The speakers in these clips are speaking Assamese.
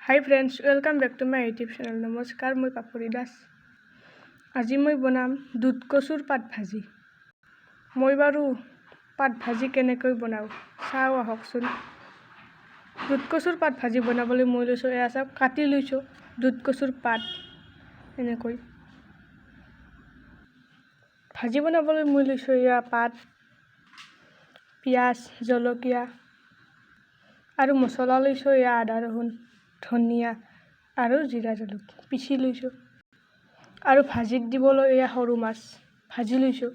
Hi friends, welcome back to my YouTube channel. নমস্কাৰ, মই পাপৰি দাস। আজি মই বনাম দুধ কচুৰ পাত ভাজি। মই বাৰু পাত ভাজি কেনেকৈ বনাওঁ চাওঁ আহকচোন। দুধ কচুৰ পাত ভাজি বনাবলৈ মই লৈছোঁ, এয়া চাওক, কাটি লৈছোঁ দুধ কচুৰ পাত এনেকৈ। ভাজি বনাবলৈ মই লৈছোঁ এয়া পাত, পিঁয়াজ, জলকীয়া আৰু মছলা লৈছোঁ, এয়া আদা, ৰহুন, ধনিয়া আৰু জিৰা জালুক পিচি লৈছোঁ। আৰু ভাজিত দিবলৈ এয়া সৰু মাছ ভাজি লৈছোঁ।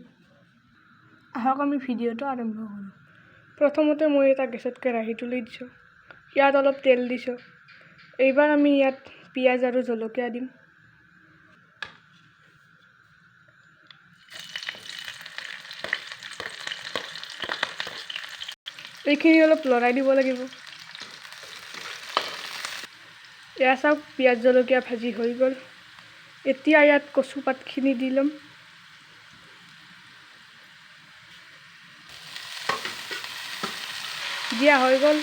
আহক, আমি ভিডিঅ'টো আৰম্ভ কৰোঁ। প্ৰথমতে মই এটা গেছত কেৰাহীটো লৈ দিছোঁ, ইয়াত অলপ তেল দিছোঁ। এইবাৰ আমি ইয়াত পিঁয়াজ আৰু জলকীয়া দিম। এইখিনি অলপ লৰাই দিব লাগিব। এয়া চাওক, পিঁয়াজ জলকীয়া ভাজি হৈ গ'ল। এতিয়া ইয়াত কচু পাতখিনি দি ল'ম। দিয়া হৈ গ'ল।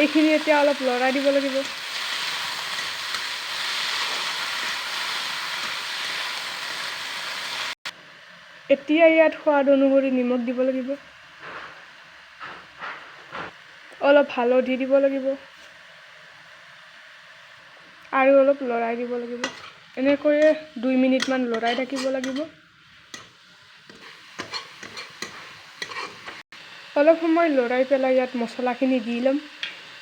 এইখিনি এতিয়া অলপ লৰাই দিব লাগিব। এতিয়া ইয়াত সোৱাদ অনুসৰি নিমখ দিব লাগিব, অলপ হালধি দিব লাগিব আৰু অলপ লৰাই দিব লাগিব। এনেকৈয়ে 2 মিনিটমান লৰাই থাকিব লাগিব। অলপ সময় লৰাই পেলাই ইয়াত মছলাখিনি দি ল'ম।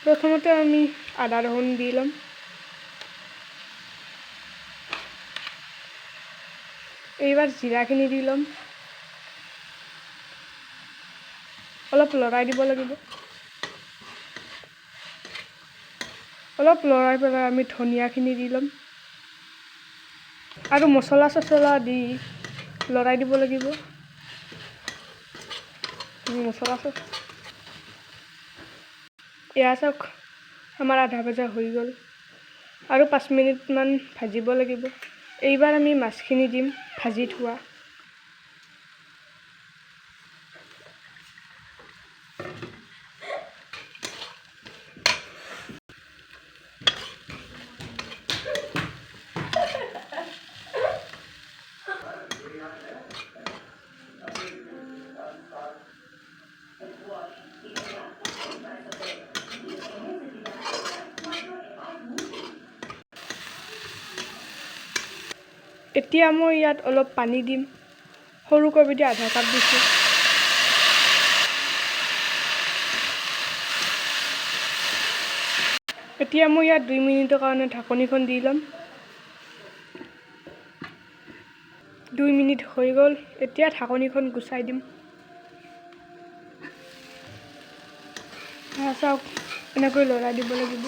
প্ৰথমতে আমি আদা ৰহুন দি ল'ম। এইবাৰ জিৰাখিনি দি ল'ম। অলপ লৰাই দিব লাগিব। অলপ লৰাই পেলাই আমি ধনিয়াখিনি দি ল'ম আৰু মছলা চছলা দি লৰাই দিব লাগিব। মছলা, এয়া চাওক, আমাৰ আধা ভজা হৈ গ'ল আৰু 5 মিনিটমান ভাজিব লাগিব। এইবাৰ আমি মাছখিনি দিম ভাজি থোৱা। এতিয়া মই ইয়াত অলপ পানী দিম। সৰু কাপেদি আধা কাপ দিছোঁ। এতিয়া মই ইয়াত 2 মিনিটৰ কাৰণে ঢাকনিখন দি ল'ম। 2 মিনিট হৈ গ'ল, এতিয়া ঢাকনিখন গুচাই দিম। চাওক, এনেকৈ লৰাই দিব লাগিব।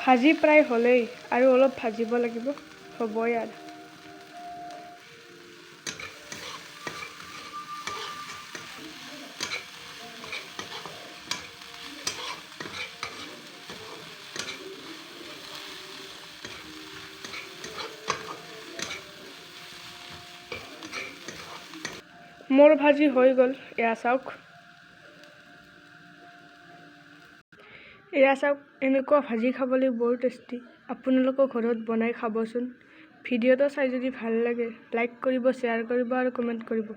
ভাজি প্ৰায় হ'লেই, আৰু অলপ ভাজিব লাগিব, হ'বই আৰু। মোৰ ভাজি হৈ গ'ল। এয়া চাওক, এয়া চাওক, এনেকুৱা ভাজি খাবলৈ বৰ টেষ্টি। আপোনালোকৰ ঘৰত বনাই খাবচোন। ভিডিঅ'টো চাই যদি ভাল লাগে, লাইক কৰিব, শ্বেয়াৰ কৰিব আৰু কমেণ্ট কৰিব।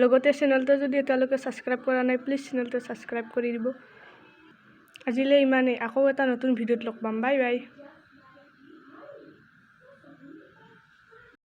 লগতে চেনেলটো যদি এতিয়ালৈকে ছাবস্ক্ৰাইব কৰা নাই, প্লিজ চেনেলটো ছাবস্ক্ৰাইব কৰি দিব। আজিলৈ ইমানেই, আকৌ এটা নতুন ভিডিঅ'ত লগ পাম। Bye bye.